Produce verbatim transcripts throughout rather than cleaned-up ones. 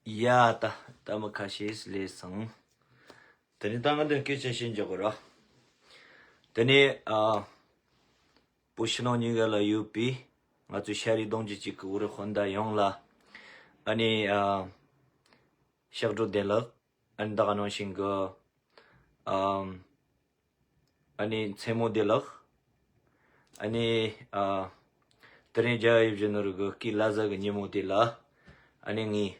ཡ། ད་ད་མི་ཁ་ཤས་སླེབས་སོང་། དེ་ནས་ད་ང་འདི་སྐད་ཆ་བཤད་འཇོག་གི་ར། དེ་ནས་ཨ། བོད་ཕྱི་ནང་གཉིས་ཀ་ལ་ཡོད་པའི་ང་ཚོའི་ཤ་རི་གདོང་རྒྱུད་གཅིག་གི་བོད་རིགས་སྤུན་ཟླ་ཡོངས་ལ། ཨ་ནི་ཨ། ཕྱག་སྒྲུབ་བདེ་ལེགས། ཨ་ནི་ད་ག་ནང་བཞིན་གི་ཨམ། ཨ་ནི་མཚན་མོ་བདེ་ལེགས། ཨ་ནི་ཨ། དེ་རིང་རྒྱལ་བ་ཡིད་བཞིན་ནོར་བུའི་སྐུའི་བླ་གཟའ་གི་ཉིན་མོ་དེ་ལ། ཨ་ནི་ངས་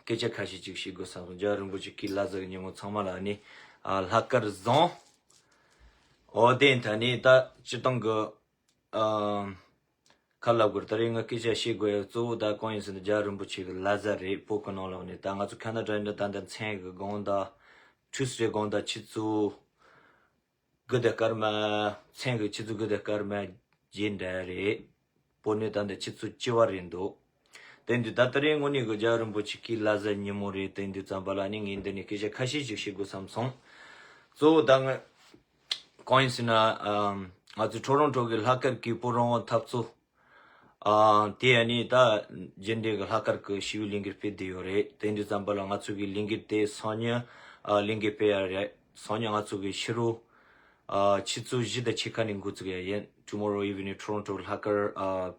སྐད་ཆ་ཁ་ཤས་ཅིག་བཤད་དགོས་བསམ་སོང་། རྒྱལ་བ་རིན་པོ་ཆེ་སྐུའི་བླ་གཟའ་གི་ཉིན་མོ་ཚང་མ་ལ་ཨ་ནི་ཨ། ལྷག་དཀར་བཟང་། འོ་དེ་ད་ནི་ད་སྤྱིར་བཏང་གི་ཨ། ཁ་ལབ་དགོས་རེད། ད་རེས་ང་སྐད་ཆ་བཤད་དགོས་ཡ་གཙོ་བོ་ད་གང་ཡིན་ཟེར་ན། རྒྱལ་བ་རིན་པོ་ཆེ་གི་བླ་གཟའ་རེད། བོད་གི་ནང་ལོགས་ནས་ད་ང་ཚོ་ཁ་ན་ཌ་ནས་ད་ལྟ་མཚན་གི་དགོང་དག་ཊུ་སི་ཌེ་དགོང་དག་ཆུ་ཚོད་དགུ་དང་སྐར་མ། མཚན་གི་ཆུ་ཚོད་དགུ་དང་སྐར་མ་བརྒྱད་འདྲ་རེད། བོད་ནས་ད་ལྟ་ཆུ་ཚོད་བཅུ་པ་རེད་འདུག་དེ་འདུག་ད་ད་རེས་དངོས་གནས་གི་རྒྱལ་བ་རིན་པོ་ཆེ་སྐུའི་བླ་གཟའ་ཉིན་མོ་རེད། དེ་འདུག་ཙམ་པ་ལ་ནི་ངས་འདི་ནས་སྐད་ཆ་ཁ་ཤས་ཤིག་བཤད་དགོས་བསམ་སོང་། གཙོ་བོ་ད་ང་གང་ཡིན་ཟེར་ན། ཨམ། ང་ཚོ་ཊོ་རོན་ཊོ་གི་ལྷག་དཀར་གི་བོད་རང་དབང་འཐབ་རྩོད། ཨ། དེ་ཡ་ནི་ད་རྒྱུན་ལྡན་གི་ལྷག་དཀར་གི་ཞི་བའི་ལས་འགུལ་སྤེལ་བསྡད་ཡོད་རེད། དེ་འདུག་ཙམ་པ་ལ་ང་ཚོ་གི་ལས་འགུལ་དེ་སང་ཉིན་ཨ། ལས་འགུལ་སྤེལ་ཡ་རེད། སང་ཉིན་ང་ཚོ་གི་ཕྱི་དྲོ་ཨ། ཆུ་ཚོད་བཞི་དང་ཕྱེད་ཀ་ནས་འགོ་བཙུགས་ཡ་ཡིན། Tomorrow evening Toronto ལྷག་དཀར་ཨ།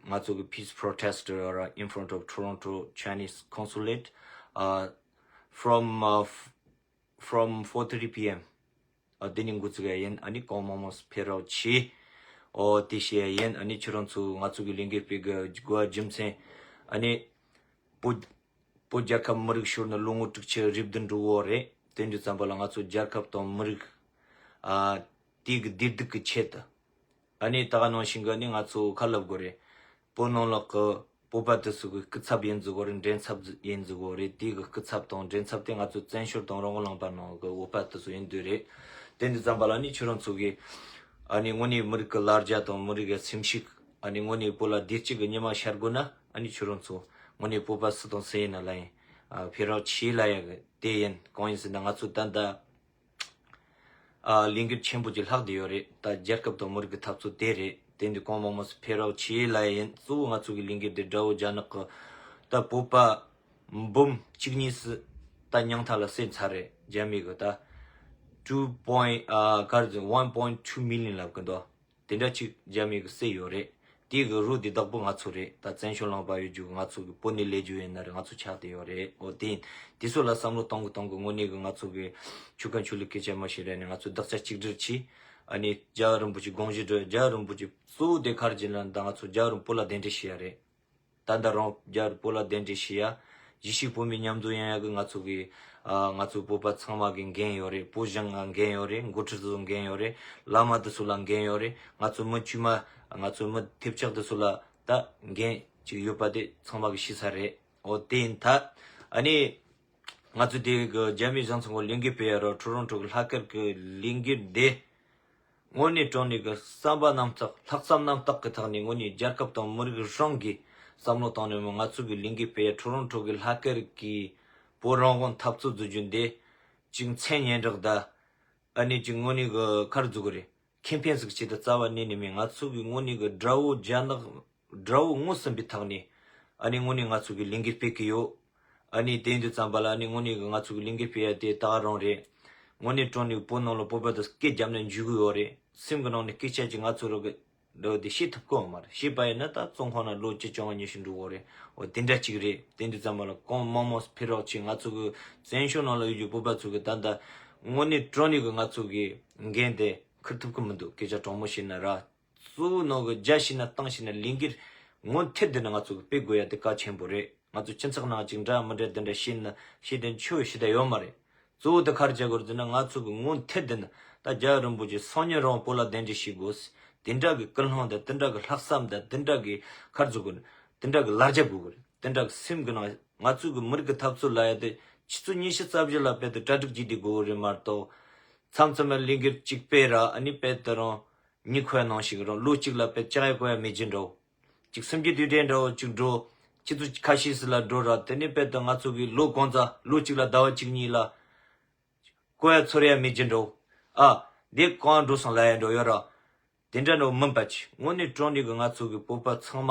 ང་ཚོ་གི་peace protest in front of Toronto Chinese consulate ཨ། from ཨ། from four thirty p.m. ཨ། དེ་ནས་འགོ་བཙུགས་ཡ་ཡིན། ཨ་ནི་གང་མང་མང་ཕེབས་རོགས་གྱིས། ཨོ་དེ་བཤད་ཡ་ཡིན། ཨ་ནི་ཁྱེད་རང་ཚོ་ང་ཚོ་གི་ལས་འགུལ་སྤེལ་གི་དགོས་པ་རྒྱུ་མཚན། ཨ་ནི་བོད་བོད་རྒྱལ་ཁབ་མི་རིགས་ཤོར་ནས་ལོ་ངོ་དྲུག་ཅུ་རེ་བདུན་འགྲོ་གི་ཡོད་རེད། དེ་འདྲ་ཙམ་པ་ལ་ང་ཚོ་རྒྱལ་ཁབ་དང་མི་རིགས་ཨ། དེ་གི་བདེ་སྡུག་གི་ཆེད་དུ། ཨ་ནི་ད་ག་ནང་བཞིན་གི་ནི་ང་ཚོ་ཁ་ལབ་དགོས་རེད། བོད་ནང་ལོགས་ཀྱི་བོད་པ་དེ་ཚོ་གི་སྐུ་ཚབ་ཡིན་ཟེར་གོ་རེད། མགྲིན་ཚབ་ཡིན་ཟེར་གོ་རེད། དེ་གི་སྐུ་ཚབ་དང་མགྲིན་ཚབ་དེ་ང་ཚོ་བཙན་བྱོལ་དང་རང་དབང་ལུང་པ་ནང་གི་བོད་པ་དེ་ཚོ་ཡིན་དུས་རེད། དེ་འདི་ཙམ་པ་ལ་ནི་ཁྱོད་རང་ཚོ་གི་ཨ་ནི་དངོས་གནས་མི་རིགས་ཀྱི་ལ་རྒྱ་དང་མི་རིགས་ཀྱི་སེམས་ཤུགས། ཨ་ནི་དངོས་གནས་བོད་ལ་བདེ་སྐྱིད་ཀྱི་ཉི་མ་ཤར་དགོས་ན། ཨ་ནི་ཁྱོད་རང་ཚོ་དངོས་གནས་བོད་པ་སུ་དང་སུ་ཡིན་ན་ལ་ཡིན། ཨ། ཕེབས་རོགས་བྱེད་ལབ་ཡ་གི་དེ་ཡིན། གང་ཡིན་ཟེར་ན་ང་ཚོ་ད་ལྟ། ཨ། ལས་འགུལ་ཆེན་པོ་ཅིག་ལྷག་བསྡད་ཡོད་རེད། ད་རྒྱལ་ཁབ་དང་མི་རིགས་ཀྱི་འཐབ་རྩོད་དེ་རེད། དེ་འདི་གང་མང་མང་སུ་ཕེབས་རོགས་བྱེད་ལབ་ཡིན། གཙོ་བོ་ང་ཚོ་གི་ལས་འགུལ་དེ་དགྲ་བོ་རྒྱ་ནག་གི་ད་བོད་པ་འབུམ་གཅིག་གཉིས་སུ་ད་ཉང་མཐའ་ལ་བསད་ཚར་རེད། རྒྱ་མི་གི་ད་two point ཨ། ག་རེ་ཟེར། one point two million ལབ་གི་འདུག་དེ་འདྲ་ཅིག་རྒྱ་མི་གི་བསད་ཡོད་རེད། དེ་གི་རོ་དེ་བདག་པོ་ང་ཚོ་རེད། ད་བཙན་བྱོལ་ལུང་པ་ཡོད་རྒྱུ་གི་ང་ཚོ་གི་བོད་ནས་ལས་རྒྱུ་ཡིན་ན་རེད། ང་ཚོ་ཆགས་བསྡད་ཡོད་རེད། འོ་དེ་ཡིན། དེ་ཚོ་ལ་བསམ་བློ་གཏོང་གི་གཏོང་གི་དངོས་གནས་གི་ང་ཚོ་གི་ཆུ་ཁ་ཆུ་ལུག་སྐད་ཆ་མ་བཤད་རེད་ནས། ང་ཚོ་བདག་ཅག་གཅིག་སྒྲིལ་གྱིས། ཨ་ནི་རྒྱལ་བ་རིན་པོ་ཆེ་དགོངས་བཞེད་སྒྲུབ། རྒྱལ་བ་རིན་པོ་ཆེ་གཙོ་བོ་དེ་ག་རེ་བྱས་ན། ད་ང་ཚོ་རྒྱལ་བ་རིན་པོ་ལ་གདན་འདྲེན་ཞུ་ཡ་རེད། ད་ལྟ་རང་རྒྱལ་བ་རིན་པོ་ལ་གདན་འདྲེན་ཞུ་ཡ། གཞིས་བྱེས་བོད་མི་མཉམ་འཛོམས་ཡོང་ཡ་གི་ང་ཚོ་གི་ཨ། ང་ཚོ་བོད་པ་ཚང་མ་གི་འགན་ཡོད་རེད། བོད་གཞུང་ལ་འགན་ཡོད་རེད། འགོ་ཁྲིད་ཚོ་འགན་ཡོད་རེད། བླ་མ་དེ་ཚོ་ལ་འགན་ཡོད་རེད། ང་ཚོ་མི་དཀྱུས་མ། ང་ཚོ་མི་ཐེབས་ཆག་དེ་ཚོ་ལ་ད་འགན་ཅིག་ཡོད་པ་དེ་ཚང་མ་གི་ཤེས་ཚར་རེད། འོ་དེ་ཡིན་ད། ཨ་ནི་ང་ཚོ་དེ་གི་རྒྱ་མི་གཞུང་ཚང་གི་ལས་འགུལ་སྤེལ་ཡ་རོ། ཊོ་རོན་ཊོ་གི་ལྷག་དཀར་གི་ལས་འགུལ་དེ། དངོས་གནས་དྲང་གནས་ཀྱི་བསམ་པ་རྣམ་དག། ལྷག་བསམ་རྣམ་དག་གི་ཐོག་ནས་དངོས་གནས་རྒྱལ་ཁབ་དང་མི་རིགས་རང་གི་བསམ་བློ་བཏང་ནས། ང་ཚོ་གི་ལས་འགུལ་སྤེལ་ཡ་ཊོ་རོན་ཊོ་གི་ལྷག་དཀར་གི་བོད་རང་དབང་འཐབ་རྩོད་བཟོ་རྒྱུ་འདི་ཅིག་མཚན་སྙན་གྲགས་དང་། ཨ་ནི་ཅིག་དངོས་གནས་ཀྱི་ག་རེ་ཟེར་དགོས་རེད། ཁེ་ཕན་ཟིག་ཆེད་དུ་རྩ་བ་ནས་ནས་མིན། ང་ཚོ་གི་དངོས་གནས་ཀྱི་དགྲ་བོ་རྒྱ་ནག་དགྲ་བོ་ངོ་ཟིན་པའི་ཐོག་ནས། ཨ་ནི་དངོས་གནས་ང་ཚོ་གི་ལས་འགུལ་སྤེལ་གི་ཡོད། ཨ་ནི་དེ་འདྲ་ཙམ་པ་ལ། ཨ་ནི་དངོས་གནས་ཀྱི་ང་ཚོ་གི་ལས་འགུལ་སྤེལ་ཡ་དེ་ད་ག་རང་རེད། དངོས་གནས་དྲང་གནས་བོད་ནང་ལ་བོད་པ་དང་སྐད་རྒྱབ་ནས་འཇུག་གི་ཡོད་རེད། སེམས་ཀྱི་ནང་ནས་སྐད་ཆ་ཅིག་ང་ཚོ་རང་གི་འདྲ་བོ་དེ་བཤད་ཐུབ་ཀྱི་ཡོད་མ་རེད། བཤད་པ་ཡིན་ན་ད་བཙོན་ཁང་ནང་ལོ་བཅུ་བཅོ་ལྔ་ཉི་ཤུ་འགྲོ་གི་ཡོད་རེད། འོ་དེ་འདྲ་ཅིག་རེད། དེ་འདྲ་ཙམ་པ་ལ་གང་མང་མང་ཕེབས་རོགས་གྱིས། ང་ཚོ་གི་བཙན་བྱོལ་ནང་ལ་ཡོད་རྒྱུ་བོད་པ་ཚོ་གི་ད་ལྟ་ དངོས་གནས་དྲང་གནས་ཀྱི་ང་ཚོ་གི་འགན་དེ་འཁུར་ཐུབ་ཀྱི་མི་འདུག་སྐད་ཆ་དྲང་མོ་བཤད་ན་ར། གཙོ་བོ་ནང་གི་རྒྱ་ཤེས་ན་གཏམ་ཤེས་ན་ལས་འགུལ་ངོ་མཐའ་བསྡད་ནས་ང་ཚོ་གི་སྤེལ་དགོས་ཡ་དེ་གལ་ཆེན་པོ་རེད། ང་ཚོ་སྤྱི་ཚོགས་ནང་ཅིག་འདྲ་མི་འདྲ་དེ་འདྲ་བཤད་ན་བཤད་དེ་ཆོས་བཤད་ད་ཡོད་མ་རེད། གཙོ་བོ་དེ་ག་རེ་བྱ་དགོས་རེད་ཟེར་ན། ང་ཚོ་གི་ངོ་མཐའ་བསྡད་ནས་ད་རྒྱལ་བ་རིན་པོ་ཆེ་སང་ཉིན་རང་བོད་ལ་གདན་འདྲེན་བྱེད་དགོས། དེ་འདྲ་གི་ཀུན་སློང་དང་དེ་འདྲ་གི་ལྷག་བསམ་དང་དེ་འདྲ་གི་ག་རེ་ཟེར་དགོས་རེད། དེ་འདྲ་གི་ལ་རྒྱ་དགོས་གི་རེད། དེ་འདྲ་གི་སེམས་གི་ནང་ང་ཚོ་གི་མི་རིགས་གི་འཐབ་རྩོད་ལ་ཡ་དེ་ཆུ་ཚོད་ཉི་ཤུ་རྩ་བཞི་ལ་དཔེ་དེ་གྲ་སྒྲིག་བྱེད་དེ་དགོས་གི་རེད་མ་གཏོགས། མཚམས་མཚམས་ལ་ལས་འགུལ་གཅིག་སྤེལ་ར་ཨ་ནི་དཔེ་དེ་རང་ཉིན་ཁོའི་ནང་ཞིག་རང་ལོ་གཅིག་ལ་དཔེ་ལྕགས་ཡ་གོ་ཡ་མེད་ཀྱི་འདྲ་བོ། གཅིག་སུམ་ཅུ་དུས་དྲན་འདྲ་བོ་གཅིག་འགྲོ། ཆུ་ཚོད་ཁ་ཤས་སུ་ལ་འགྲོ་ར་དེ་ནི་དཔེ་དེ་ང་ཚོ་གི་ལོ་གང་ཙམ་ལོ་གཅིག་ལ་ཟླ་བ་གཅིག་གཉིས་ལ་གོ་ཡ་ཚོར་ཡ་མེད་ཀྱི་འདྲ་བོ། ཨ། འདི་གང་འགྲོ་སོང་ལ་ཡ་འགྲོ་ཡོད་ར། དེ་འདྲ་ནོ་མིན་པ་ཅི། དངོས་གནས་དྲང་གནས་ཀྱི་ང་ཚོ་གི་བོད་པ་ཚང་མ་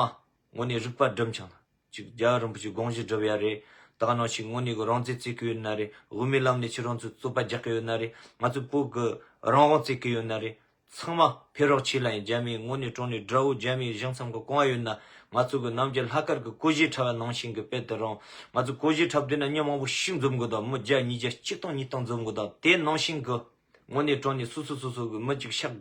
དངོས་གནས་རིག་པ་སྒྲིམ་ཆང་ལ་ཅིག་རྒྱལ་བ་རིན་པོ་ཆེ་དགོངས་གཞི་སྒྲུབ་ཡ་རེད། ད་ག་ནང་བཞིན་དངོས་གནས་ཀྱི་རང་བཙན་རྩོད་ཀྱི་ཡོད་ན་རེད། དབུ་མའི་ལམ་ནས་ཁྱེད་རང་ཚོས་རྩོད་པ་རྒྱག་གི་ཡོད་ན་རེད། ང་ཚོ་བོད་ཀྱི་རང་དབང་རྩོད་ཀྱི་ཡོད་ན་རེད། ཚང་མ་ཕེབས་རོགས་བྱེད་ལ་ཡིན། རྒྱ་མིའི་དངོས་གནས་དྲང་གནས་དགྲ་བོ་རྒྱ་མིའི་གཞུང་ཚང་གི་གང་ཡོད་ན། ང་ཚོ་གི་ནམ་རྒྱུན་ལྷག་དཀར་གྱི་གོ་གཞས་འཁྲབ་པ་ནང་བཞིན་གྱི་དཔེ་དེ་རང་ང་ཚོ་གོ་གཞས་འཁྲབ་བསྡད་ན་མི་མང་པོ་ཞིག་འཛོམས་དགོས་དང་། མི་བརྒྱ་ཉིས་བརྒྱ་གཅིག་སྟོང་གཉིས་སྟོང་འཛོམས་དགོས་དང་། དེ་ནང་བཞིན་གྱི་དངོས་གནས་དྲང་གནས་སོ་སོ་སོ་སོ་གི་མི་གཅིག་ཤག་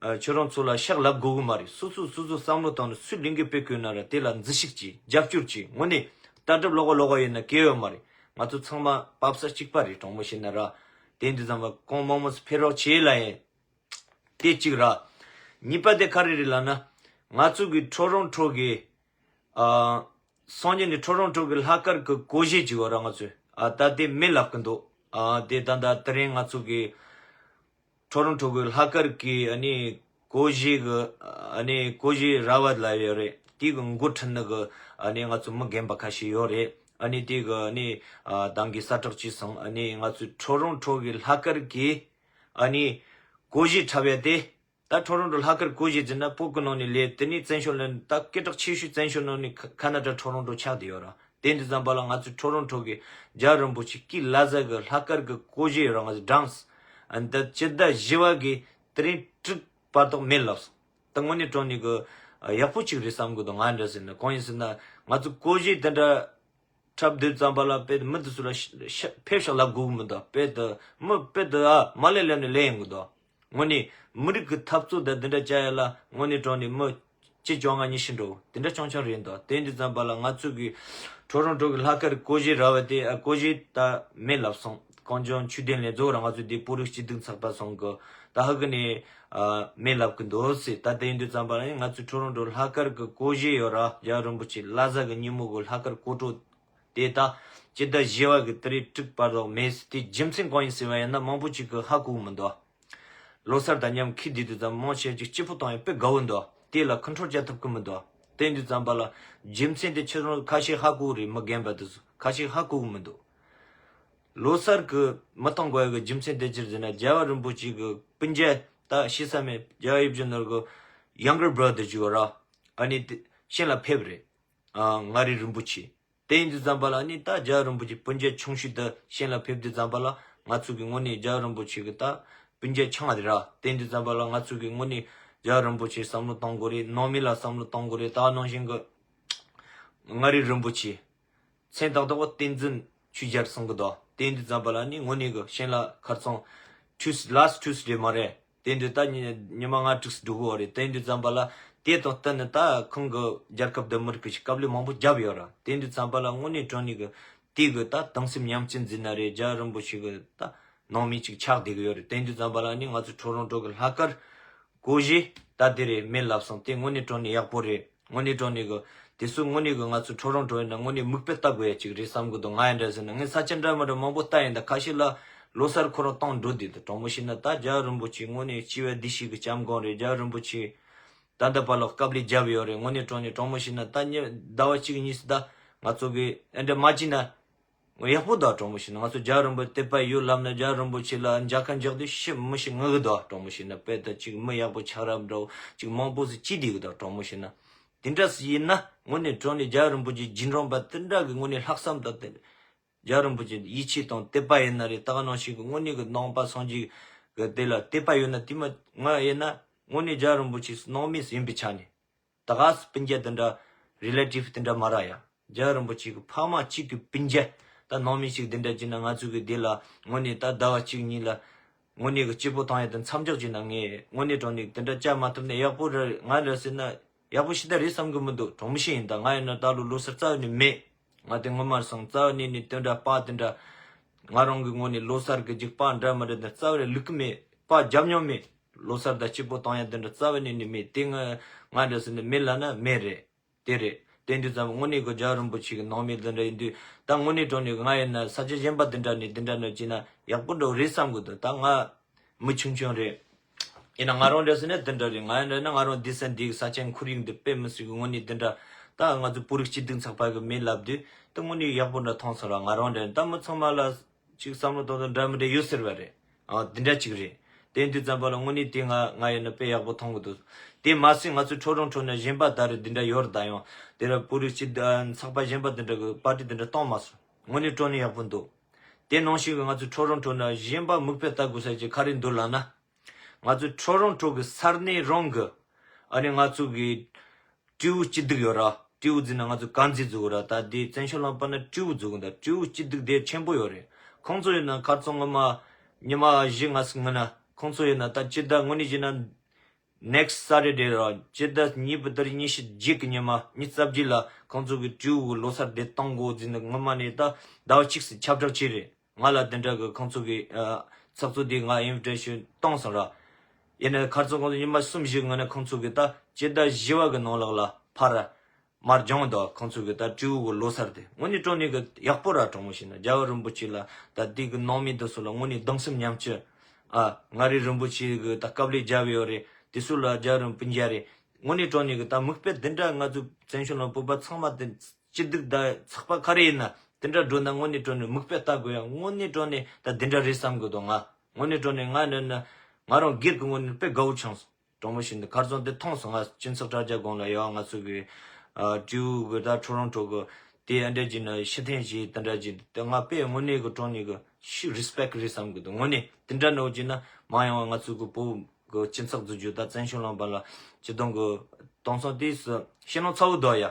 ཨ། ཁྱོད་རང་ཚོ་ལ་ཕྱག་ལབ་དགོས་གི་མ་རེད། སོ་སོ་སོ་སོ་བསམ་བློ་བཏང་ནས་སུས་ལས་འགུལ་སྤེལ་དགོས་ན་ར་དེ་ལ་འཛུལ་ཞུགས་གྱིས་རྒྱབ་སྐྱོར་གྱིས། དངོས་གནས་ལྟ་གྲུབ་ལོག་པ་ལོག་པ་ཡིན་ན་གལ་ཡོད་མ་རེད། ང་ཚོ་ཚང་མ་བབས་ས་གཅིག་པ་རེད། དྲང་མོ་བཤད་ན་ར། དེ་འདི་ཙམ་པ་གང་མང་མང་སུ་ཕེབས་རོགས་བྱེད་ལ་ཡིན། དེ་གཅིག་ར། གཉིས་པ་དེ་ག་རེ་རེད་ལབ་ན། ང་ཚོ་གི་ཊོ་རོན་ཊོ་གི་ཨ། སང་ཉིན་ནི་ཊོ་རོན་ཊོ་གི་ལྷག་དཀར་གི་གོ་གཞས་ཅིག་ཡོད་ར། ང་ཚོས་ཨ་ད་དེ་མེད་ལབ་གི་འདུག་ཨ། དེ་ད་ད་དེ་རིང་ང་ཚོ་གི་ཊོ་རོན་ཊོ་གི་ལྷག་དཀར་གི་ཨ་ནི་གོ་གཞས་གི་ཨ་ནི་གོ་གཞས་ར་བ་ལ་ཡོད་རེད། དེ་གི་འགོ་ཁྲིད་ནི་གི་ཨ་ནི་ང་ཚོ་མི་རྒན་པ་ཁ་ཤས་ཡོད་རེད། ཨ་ནི་དེ་གི་ཨ་ནི་ཨ་ཏང་གི་ས་ཁྲག་ཅིག་སོང་། ཨ་ནི་ང་ཚོ་ཊོ་རོན་ཊོ་གི་ལྷག་དཀར་གི་ཨ་ནི་གོ་གཞས་འཁྲབ་ཡ་དེ། ད་ཊོ་རོན་ཊོ་ལྷག་དཀར་གོ་གཞས་ཟེར་ན་བོད་ཀྱི་ནང་ནས་ལས་དེ་ནས་བཙན་བྱོལ་ལ་ད་སྐད་གྲགས་ཆེ་ཤོས་བཙན་བྱོལ་ནང་ནས་ཁ་ཁ་ན་ཌ་ཊོ་རོན་ཊོ་ཆགས་བསྡད་ཡོད་ར། དེ་འདི་ཙམ་པ་ལ་ང་ཚོའི་ཊོ་རོན་ཊོ་གི་རྒྱལ་བ་རིན་པོ་ཆེ་སྐུའི་བླ་གཟའ་གི་ལྷག་དཀར་གི་གོ་གཞས་ཡོད་ར། ང་ཚོ་ཌན་སི་ཨ་འདི་སྤྱི་ཟླ་བཞི་བ་གི་དེ་རིང་དྲུག་བར་དུ་མེད་ལབ་སོང་། ད་དངོས་གནས་དྲང་གནས་གི་ཡག་པོ་ཅིག་རེད་བསམ་གི་འདུག་ང་འདྲ་ཟེར་ན་གང་ཡིན་ཟེར་ན། ང་ཚོ་གོ་གཞས་དེ་འདྲ་འཁྲབ་དུས་ཙམ་པ་ལ་དཔེ་མི་དེ་ཚོ་ལ་ཕེབས་ཤག་ལབ་དགོས་གི་མི་འདུག་དཔེ་དེ་མི་དཔེ་དེ་ཨ་མ་ལས་ལབ་ནས་ལས་ཡིན་གི་འདུག་དངོས་གནས་མི་རིགས་ཀྱི་འཐབ་རྩོད་དང་དེ་འདྲ་བྱ་ཡ་ལ་དངོས་གནས་དྲང་གནས་མི་བཅུ་བཅོ་ལྔ་ཉི་ཤུ་འགྲོ་དེ་འདྲ་རྐྱང་རྐྱང་རེད་འདུག་དེ་འདི་ཙམ་པ་ལ་ང་ཚོ་གི་ཊོ་རོན་ཊོ་གི་ལྷག་དཀར་གོ་གཞས་ར་བ་དེ་ཨ་གོ་གཞས་ད་མེད་ལབ་སོང་། གངས་ལྗོངས་ཆོས་ལྡན་ལས་རྫོགས་ར་ང་ཚོ་དེ་བོད་རིགས་སྤྱི་སྡིངས་ཚགས་པ་སོང་གི་ད་ཧ་གི་ནས་ཨ་མེད་ལབ་གི་འདུག་ཟེར། ད་དེ་འདི་ཙམ་པ་ལ་ང་ཚོ་ཊོ་རོན་ཊོ་ལྷག་དཀར་གི་གོ་གཞས་ཡོད་ར། རྒྱལ་བ་རིན་པོ་ཆེ་བླ་གཟའ་གི་ཉིན་མོ་གི་ལྷག་དཀར་གོ་ཊོ། དེ་ད་སྤྱི་ཟླ་བཞི་བ་གི་དེ་རིང་དྲུག་བར་དུ་མེད་ཟེར། དེ་རྒྱུ་མཚན་གང་ཡིན་ཟེར་བ་ཡིན་ན་མང་པོ་ཅིག་གིས་ཧ་གོ་གི་མི་འདུག་ལོ་གསར་དང་མཉམ་འཁེལ་བསྡད་དུས་ཙམ་མང་ཆེ་ཅིག་སྐྱིད་པོ་བཏང་ཡང་དཔེ་དགའ་བོ་འདུག་དེ་ལ་ཁོང་ཁྲོ་རྒྱག་ཐུབ་ཀྱི་མི་འདུག་དེ་འདི་ཙམ་པ་ལ་རྒྱུ་མཚན་དེ་ཁྱེད་རང་ཁ་ཤས་ཧ་གོ་རེད། མི་རྒན་པ་དེ་ཚོ་ཁ་ཤས་ཧ་གོ་གི་མི་འདུག་ལོ་གསར་གི་མི་གཏོང་དགོས་ཡ་གི་རྒྱུ་མཚན་དེ་ཅི་རེད་ཟེར་ན། རྒྱལ་བ་རིན་པོ་ཆེ་གི་སྤུན་ཀྱག་ད་ཤེས་ས་མེད། རྒྱལ་བ་ཡིད་བཞིན་ནོར་གི་ཡང་གར་བྷ་ར་དར་ཅིག་ཡོད་ར། ཨ་ནི་དེ་ཤན་ལ་ཕེབས་རེད། ཨ་མངའ་རིས་རིན་པོ་ཆེ། དེ་ཡིན་དུས་ཙམ་པ་ལ་ནི་ད་རྒྱལ་བ་རིན་པོ་ཆེ་སྤུན་ཀྱག་ཆུང་ཤོས་དེ་ཤན་ལ་ཕེབས་དུས་ཙམ་པ་ལ་ང་ཚོ་གི་དངོས་གནས་རྒྱལ་བ་རིན་པོ་ཆེ་གི་ད་སྤུན་ཀྱག་ཆུང་བ་རེད་ར། དེ་ཡིན་དུས་ཙམ་པ་ལ་ང་ཚོ་གི་དངོས་གནས་རྒྱལ་བ་རིན་པོ་ཆེ་བསམ་བློ་གཏོང་དགོས་རེད། ནང་མི་ལ་བསམ་བློ་གཏོང་དགོས་རེད། ད་ནང་བཞིན་གི་མངའ་རིས་རིན་པོ་ཆེ་མཚན་ཏག་ཏག་བ་བསྟན་འཛིན་ཆོས་རྒྱལ་གསུང་གི་འདུག་དེ་ཡིན་དུས་ཙམ་པ་ལ་ནི་དངོས་གནས་གི་ཤན་ལ་ཁར་སང་ཊུས་ལཱ་སི་ཊུས་ཌེ་མ་རེད། དེ་འདི་ད་ཉི་ཉི་མ་ལྔ་དྲུག་འགྲོ་གི་ཡོད་རེད། དེ་འདི་ཙམ་པ་ལ་དེ་དང་བསྟུན་ནས་ད་ཁོང་གི་རྒྱལ་ཁབ་དང་མི་རིགས་ཀྱི་དཀའ་ལས་མང་པོ་བརྒྱབ་ཡོད་ར། དེ་འདི་ཙམ་པ་ལ་དངོས་གནས་དྲང་གནས་ཀྱི་དེ་གི་ད་གདུང་སེམས་མཉམ་སྐྱེད་འཛིན་ན་རེད། རྒྱལ་བ་རིན་པོ་ཆེ་གི་ད་ནང་མི་གཅིག་ཆགས་བསྡད་གི་ཡོད་རེད། དེ་འདི་ཙམ་པ་ལ་ནི་ང་ཚོ་ཊོ་རོན་ཊོ་གི་ལྷག་དཀར་གོ་གཞས་ད་དེ་རེད། མེད་ལབ་སོང་། དེ་དངོས་གནས་དྲང་གནས་ཡག་པོ་རེད། དངོས་གནས་དྲང་གནས་གི་དེ་ཚོ་དངོས་གནས་གི་ང་ཚོ་ཊོ་རོན་ཊོ་ཡིན་ན་དངོས་གནས་མིག་དཔེ་ལྟ་དགོས་ཡ་ཅིག་རེད་བསམ་གི་འདུག་ང་ཡིན་འདྲ་ཟེར་ན་ངས་ས་ཆ་འདྲ་མི་འདྲ་མང་པོ་ལྟ་ཡིན། ད་ཁ་ཤས་ལ་ལོ་གསར་ཁོ་རང་གཏོང་འགྲོ་བསྡད་འདུག་དྲང་མོ་བཤད་ན་ད་རྒྱལ་བ་རིན་པོ་ཆེ་དངོས་གནས་སྐྱེ་བ་འདི་ཞིག་གི་སྐྱབས་མགོན་རེད། རྒྱལ་བ་རིན་པོ་ཆེ་ད་ལྟ་བར་ལ་དཀའ་ལས་བརྒྱབ་ཡོད་རེད། དངོས་གནས་དྲང་གནས་དྲང་མོ་བཤད་ན་ད་ཉི་ཟླ་བ་གཅིག་གཉིས་སུ་ད་ང་ཚོ་གི་ཨེ་འདྲ་མ་བྱས་ན། ཡག་པོ་འདུག་དྲང་མོ་བཤད་ན་ང་ཚོ་རྒྱལ་བ་རིན་པོ་ཆེ་དད་པ་ཡོད་ལབ་ན་རྒྱལ་བ་རིན་པོ་ཆེ་ལ་མཇལ་ཁ་འཇོག་དུས་ཤི་མི་ཤི་ངུ་གི་འདུག་དྲང་མོ་བཤད་ན་དཔེ་ད་ཅིག་མི་ཡག་པོ་ཆགས་རབས་འདྲ་བོ་ཅིག་མང་པོ་ཟིག་ཅི་བསྡད་གི་འདུག་དྲང་མོ་བཤད་ན། དེ་འདྲ་ཟིག་ཡིན་ན་དངོས་གནས་དྲང་གནས་རྒྱལ་བ་རིན་པོ་ཆེ་རྗེས་འབྲང་པ་དེ་འདྲ་གི་དངོས་གནས་ལྷག་བསམ་དང་དེ་རྒྱལ་བ་རིན་པོ་ཆེ་ཡིད་ཆེས་དང་དད་པ་ཡིན་ན་རེད། ད་ག་ནང་བཞིན་གི་དངོས་གནས་གི་ནང་པ་སངས་རྒྱས་གི་དེ་ལ་དད་པ་ཡོད་ན་དེ་མ་ང་ཡིན་ན་དངོས་གནས་རྒྱལ་བ་རིན་པོ་ཆེ་ནང་མི་ཡིན་པའི་ཆ་ནས། ད་ག་སྤུན་ཀྱག་དེ་འདྲ་རི་ལེ་ཊིབ་དེ་འདྲ་མ་རག་ཡ། རྒྱལ་བ་རིན་པོ་ཆེ་གི་ཕ་མ་གཅིག་གི་སྤུན་ཀྱག་ ད་ནང་མི་ཞིག་འདི་འདྲ་བྱས་ན་ང་ཚོ་གི་འདི་ལ་དངོས་གནས་ད་ཟླ་བ་གཅིག་གཉིས་ལ་དངོས་གནས་གི་སྐྱིད་པོ་བཏང་ཡ་དེ་མཚམས་འཇོག་བྱས་ན། ངས་དངོས་གནས་དྲང་གནས་དེ་འདྲ་བྱ་མ་ཐུབ་ན་ཡག་པོ་རེད། ང་འདྲ་ཟེར་ན་ཡག་པོ་ཞེ་དྲག་རེད་བསམ་གི་མི་འདུག་གྲོགས་མོ་ཞིག་ཡིན་ད། ང་ཡིན་ན་ད་ལོ་ལོ་གསར་རྩ་བ་ནས་མེད། ང་དེ་ངོ་མ་སོང་རྩ་བ་ནས་ནས་དེ་འདྲ་པ་དེ་འདྲ་ང་རང་གི་ངོས་ནས་ལོ་གསར་གི་རྒྱུག་པ་འདྲ་མི་འདྲ་དེ་རྩ་བ་རེ་ལུག་གི་མེད། པ་རྒྱབ་མྱོང་མེད། ལོ་གསར་ད་སྐྱིད་པོ་བཏང་ཡ་དེ་འདྲ་རྩ་བ་ནས་ནས་མེད། དེ་ང་ང་འདྲ་ཟེར་ནས་མེད་ལབ་ན་མེད་རེད། དེ་རེད། དེ་འདི་ཙམ་དངོས་གནས་གི་རྒྱལ་བ་རིན་པོ་ཆེ་གི་ནང་མི་འདི་འདྲ་ཡིན་དུས་ད་དངོས་གནས་དྲང་གནས་ང་ཡིན་ན་ས་ཆ་གཞན་པ་འདི་འདྲ་ནས་འདི་འདྲ་ནས་བྱས་ན་ཡག་པོ་འགྲོ་རེད་བསམ་གི་འདུག་ད་ང་མི་ཆུང་ཆུང་རེད། ཡིན་ན་ང་རང་འདྲ་ཟེར་ན་འདི་འདྲ་རེད། ང་ཡིན་ན་ང་རང་འདི་ས་འདི་གི་ས་ཆ་ཁོར་ཡུག་འདི་དཔེ་མི་སྲིད་གི་དངོས་གནས་འདི་འདྲ། ད་ང་ཚོ་བོད་རིགས་སྐྱིད་སྡུག་ཚོགས་པ་གི་མི་ལབ་དུས་ད་དངོས་གནས་ཡག་པོ་འདྲ་མཐོང་སོང་ར། ང་རང་འདྲ་ད་མི་ཚང་མ་ལ་ཅིག་བསམ་བློ་གཏོང་སྟངས་འདྲ་མི་འདྲ་ཡོད་ཟེར་བ་རེད། ཨ་འདི་འདྲ་ཅིག་རེད། དེ་འདི་ཙམ་པ་ལ་དངོས་གནས་དེ་ང་ང་ཡིན་ན་དཔེ་ཡག་པོ་མཐོང་གི་འདུག་དེ་མ་ཟད་ང་ཚོའི་ཁྲོ་རོང་ཁྲོ་ན་གཞན་པ་ད་རེས་འདི་འདྲ་ཡོད་རེད། ད་ཡང་དེ་ར་བོད་རིགས་སྤྱི་ཚོགས་པ་གཞན་པ་འདི་འདྲ་གི་པར་ཊི་འདི་འདྲ་གཏོང་མ་སོང་། དངོས་གནས་དྲང་གནས་ཡག་པོ་འདུག་དེ་ནང་བཞིན་གི་ང་ཚོའི་ཁྲོ་རོང་ཁྲོ་ན་གཞན་པ་མིག་དཔེ་ལྟ་དགོས་ས་ཅིག་ག་རེ་འདུག་ལབ་ན། ང་ཚོའི་ཁྲོ་རོང་ཁྲོ་གི་ས་གནས་རང་གི་ཨ་ནི་ང་ཚོ་གི་སྤྲེའུ་སྐྱིད་སྡུག་ཡོད་ར། སྤྲེའུ་ཟེར་ན་ང་ཚོ་དཀར་མཛེས་ཟེར་གོ་ར། ད་དེ་བཙན་བྱོལ་ལུང་པ་ན་སྤྲེའུ་ཟེར་གོ་ད། སྤྲེའུ་སྐྱིད་སྡུག་དེ་ཆེན་པོ་ཡོད་རེད། ཁོང་ཚོ་ཡིན་ན་ཁ་རྩང་སྔོན་མ་ཉི་མ་བཞི་ལྔ་ཟིག་སྔོན་ན་ཁོང་ཚོ་ཡིན་ན་ད་སྤྱི་ཟླ་དངོས་གནས་བྱས་ན་next Saturday ར་སྤྱི་ཟླ་གཉིས་པའི་ཟླ་ཉི་ཤུ་རྗེས་ཀྱི་ཉི་མ་ཉི་ཤུ་རྩ་བརྒྱད་ལ་ཁོང་ཚོ་གི་སྤྲེའུ་གི་ལོ་གསར་དེ་གཏོང་དགོས་ཟེར་ནས་སྔོན་མ་ནས་ད་ཟླ་བ་གཅིག་ཙམ་ཁྱབ་བསྒྲགས་བྱས་རེད། ང་ལ་དེ་འདྲ་གི་ཁོང་ཚོ་གི་ཨ་ཚོགས་གཙོ་དེ་ང་ཨིན་ཝི་ཊེ་ཤན་བཏང་སོང་ར། ཡིན་ན་ཁ་རྩང་ཁོང་ཚོ་ཉི་མ་གསུམ་བཞི་སྔོན་ན་ཁོང་ཚོ་གི་ད་སྤྱི་ཟླ་བཞི་པ་གི་ནང་ལོགས་ལ་ཕར་མར་སྦྱངས་འདུག་ཁོང་ཚོ་གི་ད་སྤྲེའུ་གི་ལོ་གསར་དེ་དངོས་གནས་དྲང་གནས་གི་ཡག་པོ་ར། དྲང་མོ་བཤད་ན་རྒྱལ་བ་རིན་པོ་ཆེ་ལ་ད་དེ་གི་ནང་མི་དེ་ཚོ་ལ་དངོས་གནས་སྡང་སེམས་མཉམ་སྐྱེད། ཨ་ང་རེ་རིན་པོ་ཆེ་གི་ད་དཀའ་ལས་བརྒྱབ་ཡོད་རེད། དེ་ཚོ་ལ་རྒྱལ་བ་རིན་པོ་ཆེ་རེད། དངོས་གནས་དྲང་གནས་གི་ད་མིག་དཔེ་དེ་འདྲ་ང་ཚོ་བཙན་བྱོལ་ནང་བོད་པ་ཚང་མ་དེ་སྐྱིད་སྡུག་དང་ཚོགས་པ་ག་རེ་ཡིན་ན་དེ་འདྲ་འགྲོ་ན་དངོས་གནས་དྲང་གནས་མིག་དཔེ་ལྟ་དགོས་ཡ། དངོས་གནས་དྲང་གནས་ད་དེ་འདྲ་རེད་བསམ་གི་འདུག་ང་དངོས་གནས་དྲང་གནས་ང་ནི་ནི་ང་རང་སྒེར་གི་ངོས་ནས་དཔེ་དགའ་བོ་བྱུང་སོང་། དྲང་མོ་བཤད་ན་ཁ་རྩང་དེ་མཐོང་སོང་། ང་སྤྱི་ཚོགས་དྲ་རྒྱ་སྒང་ལ་ཡ་ང་ཚོ་གི་ཨ་སྤྲེའུ་གི་ད་ཁྲོ་རོང་ཁྲོ་གི་དེ་ཨ་འདྲ་བྱས་ན་ཕྱི་འཐེན་བྱས་དེ་འདྲ་བྱས་དེ་ང་དཔེ་དངོས་གནས་གི་དྲང་གནས་གི་ཤི་རི་སི་པེག་རེད་བསམ་གི་འདུག་དངོས་གནས་དེ་འདྲ་ནོ་བྱས་ན་མ་ཡོང་བ་ང་ཚོ་གི་བོད་གི་སྤྱི་ཚོགས་འཛུགས་རྒྱུ་ད་བཙན་བྱོལ་ལུང་པ་ལ་སྤྱི་དོན་གི་གཏོང་སོང་དེ་སུ་ཤེས་ནོ་ཚ་བོ་འདུག་ཡ།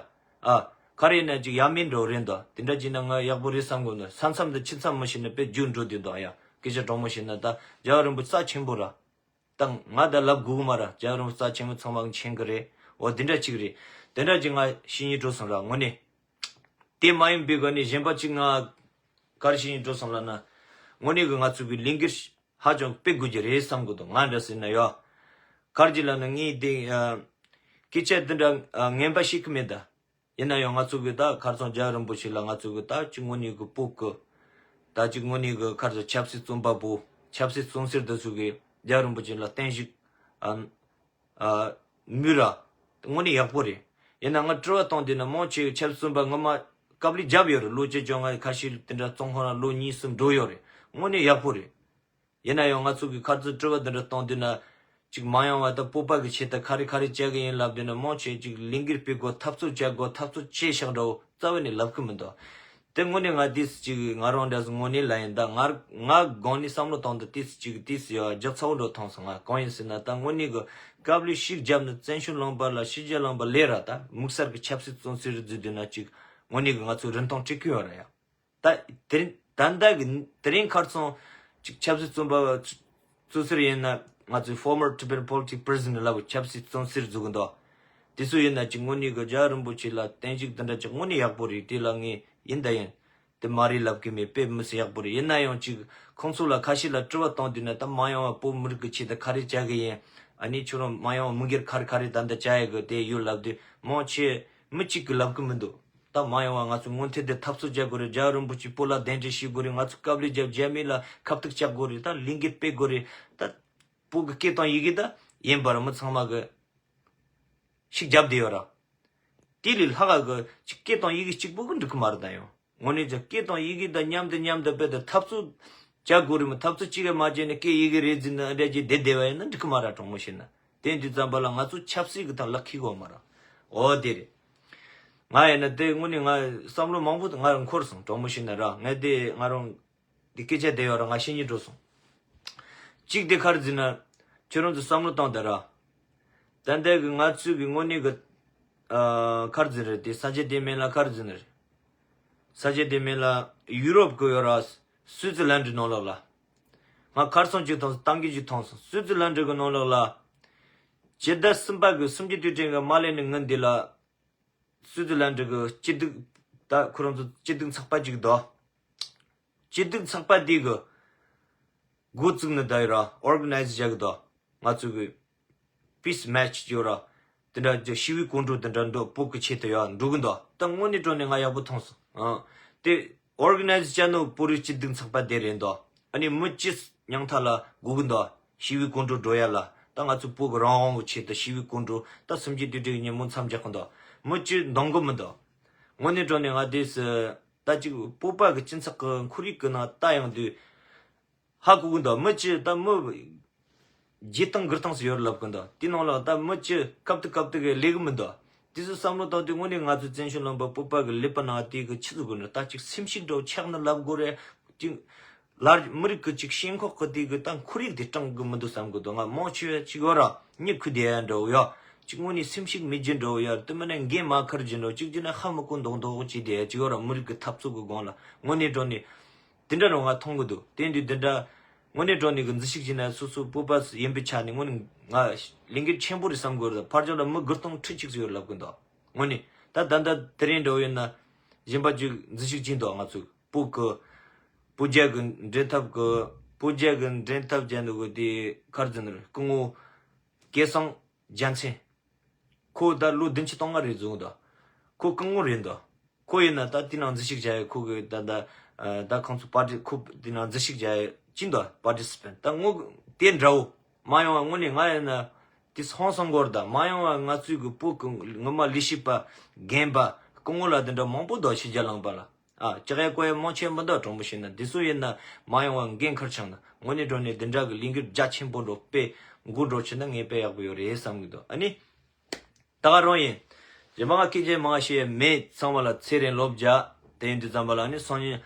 ཨ་ག་རེ་ཡིན་ན་ཅིག་ཡ་མིན་འགྲོ་རེད་འདུག་དེ་འདྲ་བྱས་ན་ང་ཡག་པོ་རེད་བསམ་གི་འདུག་ས་མཚམས་དེ་ཕྱི་མཚམས་མི་ཤེས་ན་དཔེ་རྒྱུགས་འགྲོ་དུས་འདུག་ཡ། སྐད་ཆ་དྲང་མོ་བཤད་ན་ད་རྒྱལ་བ་རིན་པོ་ཆེ་རྩ་ཆེན་པོ་ར། ད་ང་ད་ལབ་དགོས་གི་མ་ར། རྒྱལ་བ་རིན་པོ་ཆེ་རྩ་ཆེན་པོ་ཚང་མ་གི་མཁྱེན་གི་རེད། འོ་དེ་འདྲ་ཅིག་རེད། དེ་འདྲ་ཅིག་ང་བཤད་སྙིང་བྲོ་སོང་ར་དངོས་གནས། དེ་མ་ཡིན་པའི་སྒོ་ནས་གཞན་པ་ཅིག་ང་ག་རེ་བཤད་སྙིང་བྲོ་སོང་ལབ་ན། དངོས་གནས་གི་ང་ཚོ་གི་ལས་འགུལ་ཧ་ཅང་སྤེལ་དགོས་ཀྱི་རེད་བསམ་གི་འདུག་ང་འདྲ་ཟེར་ན་ཡ། ག་རེ་ཅིག་ལབ་ན་ངས་དེ་ཨ་སྐད་ཆ་དེ་འདྲ་ཨ་ངན་པ་བཤད་གི་མེད་ད། ཡིན་ན་ཡང་ང་ཚོ་གི་ད་ཁ་རྩང་རྒྱལ་བ་རིན་པོ་ཆེ་ལ་ང་ཚོ་གི་ད་ཅིག་དངོས་གནས་གི་སྤོབས་གི། ད་ཅིག་དངོས་གནས་གི་ཁ་རྩང་ཆབ་སྲིད་བཙོན་པ་པོ་ཆབ་སྲིད་བཙོན་ཟེར་དེ་ཚོ་གི་རྒྱལ་བ་རིན་པོ་ཆེ་ལ་བརྟན་བཞུགས་ཨ་ཨ་མོས་ར། དངོས་གནས་ཡག་པོ་རེད། ཡིན་ན་ང་དྲི་བ་བཏང་དུས་ན་མང་ཆེ་ཆབ་སྲིད་བཙོན་པ་ངོ་མ་དཀའ་ལས་བརྒྱབ་ཡོད་རེད། ལོ་བཅོ་བརྒྱད་ལྔ་ཁ་ཤས་དེ་འདྲ་བཙོན་ཁང་ལ་ལོ་གཉིས་གསུམ་འགྲོ་ཡོད་རེད། དངོས་གནས་ཡག་པོ་རེད། ཡིན་ན་ཡང་ང་ཚོ་གི་ཁ་རྩང་དྲི་བ་འདི་འདྲ་གཏོང་དུས་ན། ཅིག་མ་ཡོང་བ་དང་སྤོབས་པ་གི་ཆེད་དུ་ག་རེ་ག་རེ་བྱ་གི་ཡིན་ལབ་དུས་ན་མང་ཆེ་ཅིག་ལས་འགུལ་སྤེལ་དགོས། འཐབ་རྩོད་བྱ་དགོས། འཐབ་རྩོད་བྱས་བཞག་འདྲ་བོ་རྩ་བ་ནས་ལབ་གི་མི་འདུག་དེ་དངོས་གནས་ང་དེས་ཅིག་ང་རང་འདྲ་ངོ་ནས་ལ་ཡིན་ད་ང་ང་སྒང་ནས་བསམ་བློ་བཏང་དུས་དེས་ཅིག་དེས་ཡོད་རྒྱག་ཚ་བོ་འགྲོ་ཐང་སོང་། ང་གང་ཡིན་ཟེར་ན་ད་དངོས་གནས་གི་དཀའ་ལས་ཤིག་བརྒྱབ་ནས་བཙན་བྱོལ་ལུང་པ་ལ་ཕྱི་རྒྱལ་ལུང་པ་ལས་ར་ད་དམིགས་བསལ་གི་ཆབ་སྲིད་བཙོན་ཟེར་བརྫུས་དུས་ན་ཅིག་དངོས་གནས་གི་ང་ཚོ་རིན་ཐང་སྤྲད་གི་ཡོད་ར་ཡ། ད་དེ་རིང་ད་ལྟ་གི་དེ་རིང་ཁ་རྩང་ཅིག་ཆབ་སྲིད་བཙོན་པ་བཙོན་ཟེར་ཡིན་ན་ང་ཚོའི་former Tibetan political prisoner ལབ་ཆབ་སྲིད་བཙོན་ཟེར་བརྫུ་གི་འདུག་དེ་ཚོ་ཡིན་ན་ཅིག་དངོས་གནས་གི་རྒྱལ་བ་རིན་པོ་ཆེ་ལ་བརྟན་བཞུགས་དེ་འདྲ་ཅིག་དངོས་གནས་ཡག་པོ་རེད། དེ་ལ་ངས་ཡིན་ད་ཡིན་དེ་མ་རེད་ལབ་གི་མེད། དཔེ་མི་སྲིད་ཡག་པོ་རེད། ཡིན་ན་ཡང་ཅིག་ཁོང་ཚོ་ལ་ཁ་ཤས་ལ་དྲི་བ་བཏང་དུས་ན་ད་མ་ཡོང་བ་བོད་མི་རིགས་ཀྱི་ཆེད་དུ་ག་རེ་བྱ་གི་ཡིན། ཨ་ནི་ཁྱོད་རང་མ་ཡོང་བ་མི་སྒེར་ག་རེ་ག་རེ་ད་ལྟ་བྱ་ཡི་གི་དེ་ཡོད་ལབ་དུས་མང་ཆེ་མི་གཅིག་གིས་ལབ་གི་མི་འདུག་ད་མ་ཡོང་བ་ང་ཚོ་མུ་མཐུད་དེ་འཐབ་རྩོད་བྱ་དགོས་རེད། རྒྱལ་བ་རིན་པོ་ཆེ་བོད་ལ་གདན་འདྲེན་བྱེད་དགོས་རེད། ང་ཚོ་དཀའ་ལས་རྒྱབ་རྒྱ་མི་ལ་ཁ་གཏུག་རྒྱག་དགོས་རེད། ད་ལས་འགུལ་སྤེལ་དགོས་རེད། ད་བོད་ཀྱི་སྐད་དང་ཡི་གེ་ད་ཡིན་པར་མི་ཚང་མ་གི་ཤུགས་རྒྱབ་བསྡད་ཡོད་ར། དེ་ལས་ལྷག་ག་གི་ཅིག་སྐད་དང་ཡི་གེ་གཅིག་པོ་གི་འགྲིག་གི་མ་རེད། ད་ཡང་དངོས་གནས་ཀྱི་སྐད་དང་ཡི་གེ་དང་མཉམ་དུ་མཉམ་དུ་སྤེལ་ཏེ་འཐབ་རྩོད་བྱ་དགོས་རེད། མི་འཐབ་རྩོད་གཅིག་གི་མ་བྱས་ནས་སྐད་ཡི་གེ་རེད་ཟེར་ནས་འདྲ་ཅིག་བསྡད་བསྡད་པ་ཡིན་ན་འགྲིག་གི་མ་རེད། དྲང་མོ་བཤད་ན་དེ་འདི་ཙམ་པ་ལ་ང་ཚོ་ཆབ་སྲིད་ཀྱི་ཐང་ལ་འཁེལ་དགོས་མ་རེད། འོ་དེ་རེད། ང་ཡིན་ན་དེ་དངོས་གནས་ང་བསམ་བློ་མང་པོ་ང་རང་འཁོར་སོང་། དྲང་མོ་བཤད་ན་ར་ངས་དེ་ང་རང་འདི་སྐད་ཆ་བསྡད་ཡོད་ར་ང་ཤེས་སྙིང་འདོད་སོང་། གཅིག་དེ་ག་རེ་ཟེར་ན་ཁྱོད་རང་ཚོ་བསམ་བློ་བཏང་དང་ར། ད་ལྟ་གི་ང་ཚོས་གི་དངོས་གནས་གི་ཨ་ག་རེ་ཟེར་རེད། དེ་ས་ཆ་དེ་མིང་ལ་ག་རེ་ཟེར་ནི་རེད། ས་ཆ་དེ་མིང་ལ་ཡུ་རོབ་གི་ཡོད་ར། སུའི་ཙི་ལན་ཌི་ནང་ལོགས་ལ། ང་ཁར་སང་ཅིག་མཐོང་སོང་། ཏང་གི་ཅིག་མཐོང་སོང་། སུའི་ཙི་ལན་ཌི་གི་ནང་ལོགས་ལ། སྤྱི་ཟླ་གསུམ་པ་གི་གསུམ་བཅུའི་དུས་དྲན་གི་མ་སླེབས་ནས་སྔོན་འདི་ལ། སུའི་ཙི་ལན་ཌི་གི་སྐྱིད་སྡུག་ད་ཁོ་རང་ཚོ་སྐྱིད་སྡུག་ཚོགས་པ་ཅིག་འདུག་སྐྱིད་སྡུག་ཚོགས་པ་དེ་གི་འགོ་བཙུགས་ནས་ད་ཡོད་ར། ཨོར་ག་ནའི་ཛི་བྱ་གི་འདུག་ང་ཚོ་གི་པིས་མེ་ཆི་ཅིག་ཡོད་ར། དེ་འདྲ་ཅིག་ཞི་བའི་གོམ་བགྲོད་དེ་འདྲ་འགྲོ་བོད་གི་ཆེད་དུ་ཡ་འགྲོ་གི་འདུག་ད་དངོས་གནས་དྲང་གནས་ང་ཡག་པོ་མཐོང་སོང་། ཨང་། དེ་ཨོར་ག་ནའི་ཛི་བྱ་ནོ་བོད་རིགས་སྐྱིད་སྡུག་ཚོགས་པ་དེ་རེད་འདུག་ཨ་ནི་མི་སྤྱི་ཉང་ཐག་ལ་སྒུག་གི་འདུག་ཞི་བའི་གོམ་བགྲོད་འགྲོ་ཡ་ལ། ད་ང་ཚོ་བོད་གི་རང་དབང་གི་ཆེད་དུ་ཞི་བའི་གོམ་བགྲོད་ད་གསུམ་བཅུའི་དུས་དྲན་གི་ཉིན་མོ་མཚམས་རྒྱག་གི་འདུག་མི་སྤྱི་འདང་གི་མི་འདུག་དངོས་གནས་དྲང་གནས་ང་དེ་སུ་ད་ཅིག་བོད་པ་གི་སྤྱི་ཚོགས་གི་ཁོར་ཡུག་གི་ནང་ལྟ་ཡོང་དུས། ཧ་གོ་གི་འདུག་མི་སྤྱི་ད་མི་བརྗེ་སྟངས་འགུལ་སྟངས་སུ་ཡོད་ལབ་གི་འདུག་དེ་ནང་ལ་ད་མི་སྤྱི་སྐབས་དེ་སྐབས་དེ་གི་ལས་གི་མི་འདུག་དེ་ཚོ་བསམ་བློ་བཏང་དུས་དངོས་གནས་ང་ཚོ་བཙན་བྱོལ་ལུང་པ་བོད་པ་གི་ཀླད་པ་ནང་དེ་གི་ཆི་ཟིག་དགོས་ནི། ད་ཅིག་སེམས་ཤུགས་འདྲ་བོ་ཆག་ནི་ལབ་དགོས་རེད། ཅིག་ལར་མི་རིགས་གི་ཅིག་ཞེན་ཁོག་གི་དེ་གི་ད་ཁོར་ཡུག་དེ་སྐྲང་གི་མི་འདུག་བསམ་གི་འདུག་ང་མང་ཆེ་བ་ཅིག་ཡོད་ར་མྱི་ཁུ་དེ་ཡ་འདྲ་བོ་ཡ། ཅིག་དངོས་གནས་སེམས་ཤུགས་མེད་རྒྱུ་འདྲ་བོ་ཡ། དེ་མིན་ན་འགན་མ་ཁུར་རྒྱུ་འདྲ་བོ། ཅིག་བྱས་ན་ཧ་མི་གོ་མདོག་མདོག་ཅིག་དེ་ཡ་ཅིག་ཡོད་ར། མི་རིགས་གི་འཐབ་རྩོད་གི་སྒང་ལ་དངོས་གནས་དྲང་གནས། དེ་འདྲ་རུ་ང་མཐོང་གི་འདུག་དེ་དུས་དེ་འདྲ་དངོས་གནས་དྲང་གནས་ཀྱི་འཛུལ་ཞུགས་བྱས་ན་སོ་སོ་བོད་པ་ཡིན་པའི་ཆ་ནས་དངོས་གནས་ང་ལས་འགུལ་ཆེན་པོ་རེད་བསམ་གི་ཡོད་རེད། ཕར་ཕྱོགས་ལ་མི་དགུ་སྟོང་ཁྲི་གཅིག་ཙམ་ཡོད་ལབ་གི་འདུག་དངོས་གནས་ད་ད་ལྟ་དེ་རིང་འདྲ་བོ་ཡིན་ན་གཞན་པ་ཅིག་འཛུལ་ཞུགས་བྱས་འདུག་ང་ཚོ་བོད་ཀྱི་བོད་རྒྱ་གི་འབྲེལ་ཐབས་ཀྱི་བོད་རྒྱ་གི་འབྲེལ་ཐབས་བྱས་འདུག་གི་དེ་ག་རེ་ཟེར་ན་རེད། སྐུ་ངོ་སྐལ་བཟང་རྒྱལ་མཚན། ཁོ་ད་ལོ་བདུན་ཅུ་དོན་ལྔ་རེད་བཟོ་འདུག་ཁོ་སྐུ་ངོ་རེད་འདུག་ཁོ་ཡིན་ན་ད་དེ་ནང་འཛུལ་ཞུགས་བྱ་ཡ། ཁོ་གི་ད་ད་ད་ཁོང་ཚོ་པར་ཊི་ཁོ་དེ་ནང་འཛུལ་ཞུགས་བྱ་ཡ་ཅི་འདུག་པར་ཊི་སི་པེན་ཊི་ད་ངོ་དེ་འདྲ་བོ་མ་ཡོང་བ་དངོས་གནས་ང་ཡིན་ན་དེ་ཧང་སང་གོ་ར། ད་མ་ཡོང་བ་ང་ཚོའི་གི་བོད་གི་ངོ་མ་ལས་བྱེད་པ་རྒན་པ་སྐུ་ངོ་ལ་དེ་འདྲ་མང་པོ་འདུག་ཕྱི་རྒྱལ་ལུང་པ་ལ། ཨ། ལྕགས་ཡ་ཀོ་ཡ་མང་ཆེ་མི་འདུག་དྲང་པོ་བཤད་ན་འདི་ཚོ་ཡིན་ན་མ་ཡོང་བ་འགན་ཁུར་ཆང་ན་དངོས་གནས་དྲང་གནས་འདི་འདྲ་གི་ལས་འགུལ་རྒྱ་ཆེན་པོ་འགྲོ་སྤེལ་འགོ་འགྲོ་ཆེ་ན་ངེས་པར་ཡག་པོ་ཡོད་རེད་བསམ་གི་འདུག་ཨ་ནི། ད་ག་རང་ཡིན། རྗེས་མ་ང་སྐད་ཆ་མང་བཤད་མེད། ཚང་མ་ལ་ཚེ་རིང་ལོ་བརྒྱ། དེ་ཡིན་དུས་ཙམ་པ་ལ་ནི་སང་ཉིན་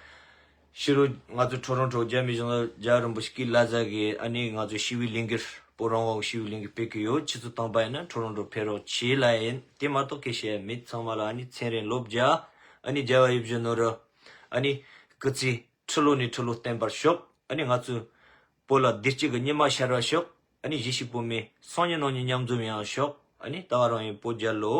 ཕྱི་དྲོ་ང་ཚོ་ཊོ་རོན་ཊོ་རྒྱ་མི་གཞུང་ལ་རྒྱལ་བ་རིན་པོ་ཆེ་སྐུའི་བླ་གཟའ་གི་ཨ་ནི་ང་ཚོ་ཞི་བའི་ལས་འགུལ་བོད་རང་དབང་ཞི་བའི་ལས་འགུལ་སྤེལ་གི་ཡོད། ཆུ་ཚོད་དང་པ་ཡིན་ན་ཊོ་རོན་ཊོ་ཕེབས་རོགས་བྱེད་ལ་ཡིན། དེ་མ་གཏོགས་སྐད་བཤད་མེད། ཚང་མ་ལ་ཨ་ནི་ཚེ་རིང་ལོ་བརྒྱ། ཨ་ནི་རྒྱལ་བ་ཡིད་བཞིན་ནོར་བུ། ཨ་ནི་སྐུ་ཚེ་ཁྲི་ལོ་ནས་ཁྲི་ལོ་བརྟན་པར་ཤོག་ཨ་ནི་ང་ཚོའི་བོད་ལ་བདེ་སྐྱིད་ཀྱི་ཉི་མ་ཤར་བར་ཤོག་ཨ་ནི་གཞིས་བྱེས་བོད་མི་སང་ཉིན་གནངས་ཉིན་མཉམ་འཛོམས་ཡོང་ཤོག་ཨ་ནི་ད་ག་རང་ཡིན། བོད་རྒྱལ་ལོ།